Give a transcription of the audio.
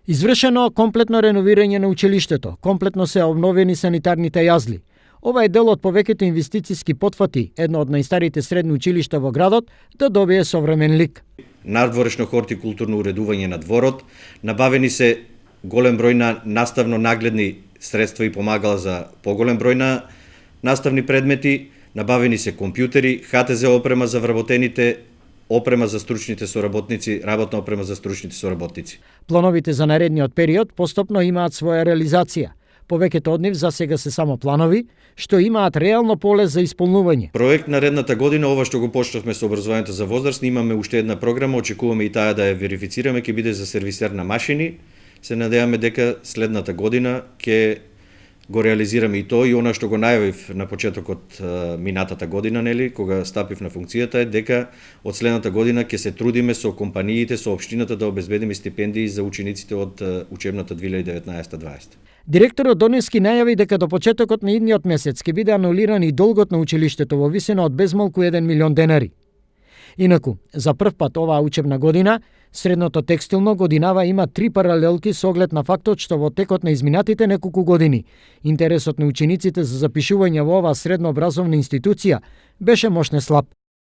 Извршено комплетно реновирање на училиштето, комплетно се обновени санитарните јазли. Ова е дел од повеќето инвестициски потфати, едно од најстарите средни училишта во градот, да добие современ лик. Надворешно хортикултурно уредување на дворот, набавени се голем број на наставно нагледни средства и помагала за поголем број на наставни предмети, набавени се компјутери, ХТЗ опрема за вработените, опрема за стручните соработници, работна опрема за стручните соработници. Плановите за наредниот период постапно имаат своја реализација. Повеќето од нив за сега се само планови, што имаат реално поле за исполнување. Проект наредната година, ова што го почнавме со образованието за возрастни, имаме уште една програма, очекуваме и таа да ја верифицираме, ќе биде за сервисер на машини. Се надеваме дека следната година ќе го реализираме и тоа, и она што го најавив на почетокот минатата година, нели, кога стапив на функцијата, е дека од следната година ќе се трудиме со компаниите, со општината да обезбедиме стипендии за учениците од учебната 2019-2020. Директорот Донески најави дека до почетокот на идниот месец ќе биде анулиран и долгот на училиштето во висина од безмалку 1 милион денари. Инаку, за прв пат оваа учебна година, средното текстилно годинава има 3 паралелки со оглед на фактот што во текот на изминатите неколку години интересот на учениците за запишување во оваа средно образовна институција беше мошне слаб.